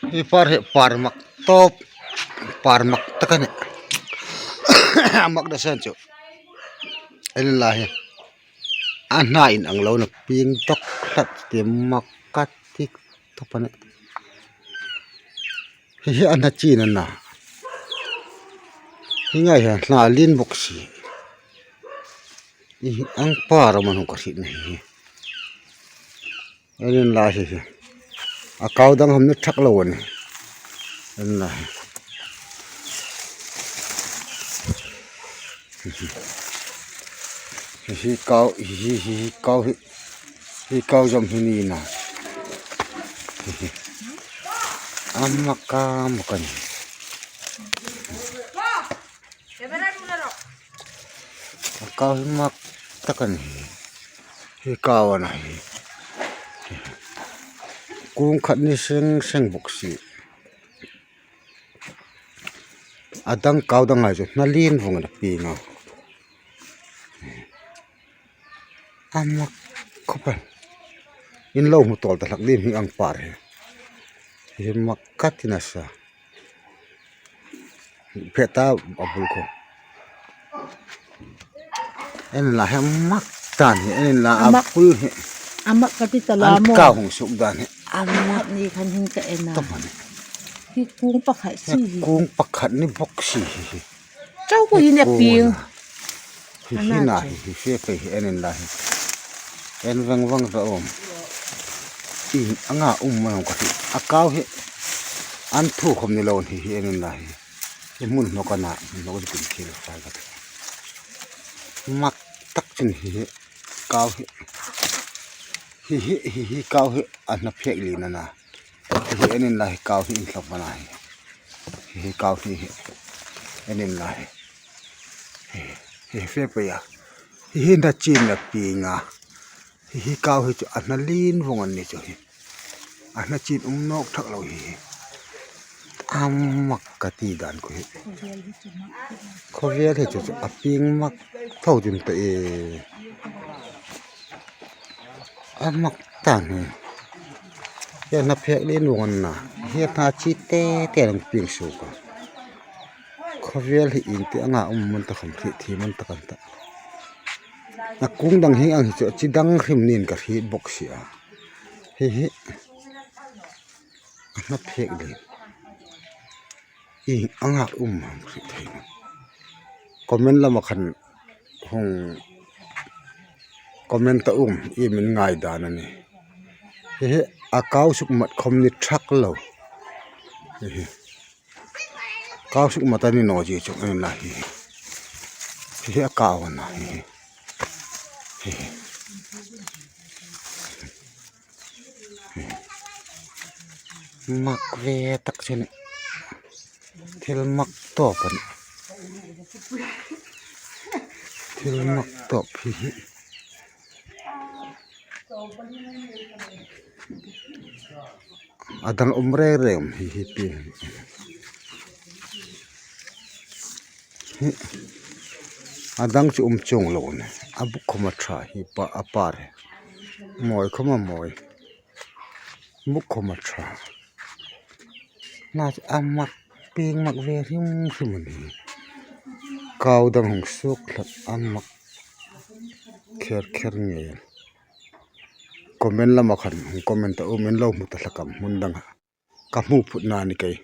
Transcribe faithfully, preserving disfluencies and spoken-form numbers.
Hi par hi par mak tawp, par mak tak a nih. A mak da san chu. En la hi. A hna inang lo na pieng tawk hlat ti mak ka ti tawp a nih. Hi hi a hna chin a na. Hi ngai hi hna lien bawk si. Hi ang par a man hung ka hriet na hi. En la hi hi. A kau dang hawm ni thak lo a nih. En la hi. Hi hi kau, hi hi, hi hi kau hi. Hi kau zawm hi ni na. Hi hi. A mak a mak a nih. A kau hi mak tak a nih. Hi kau a na hi. Kung khat ni seng seng bawk si. A dang kau dang hai chu hna lien vawng a na pieng a. A mak khawp el. In lo hmu tawl ta hlak ding hi ang par hi. Hi mak ka ti nasa. Phe ta a bul khu. En la hi a mak dan hi, en la a bul hi. A mak ka ti ta la maw. An kau hung suk dan hi. A mak ni khan hin ka en a. Tawp a nih. Hi kung pakhat si hi. Kung pakhat ni bawk si hi hi. Chau khu hi ne pieng. Hi hi na hi, hi fe pei hi en en la hi. En vang vang ta um. Hi anga um ma ka hi. A kau hi. An thu khawm ni lo hi hi en en la hi. Hi hmun hnawk a na, hmun hnawk a kin thil fai ka ti. Mak tak chin hi hi. Kau hi. Hi hi, hi hi kau hi. A hna phek lien a na. Hi hi en en la hi kau hi in thlak va na hi. Hi hi kau hi hi. En en la hi. Hi hi fe pei a. Hi hi hna chin a pieng a. Hi hi kau hi chu a hna lien vawng a ni chu hi. A hna chin um nawk thak lo hi hi. A mak ka ti dan khu hi. Khawvel hi chu chu a pieng mak tho ding ta e. A mak tan hi. Hi a hna phek lien vawng a na. Hi a hna chi te te an pieng suk a. Khawvel hi in ti anga um man ta kham thi thi man ta kan ta. A kung dang hi ang hi chu chi dang hrim nin ka hriet bawk si a. Hi hi. A hna phek lien. Hi anga um hang hriet thei. Comment lama khan hung comment ta um, i min ngai dan a nih. Hi hi, a kau suk mat khawm ni thak lo. Hi hi. Kau suk mat a ni naw zie chu en la hi. Hi hi a kau a na hi. Hi hi. Mak ve tak chu a nih. Thil mak tawp a nih. Thil mak tawp hi hi. A dang um reng reng hi hi pi. Hi. A dang chu um chuong lo a nih. A buk khawm a ṭha hi pa, a par hi. Mawi khawm a mawi. Buk khawm a ṭha. Na chu a mak pieng mak ve hrim hrim a nih. Kau dang hung suk hlak a mak kher kher ngei. Comment lama khan hung comment ta um, in lo hmu ta hlak am hmun dang a. Ka hmu phut na ni kei.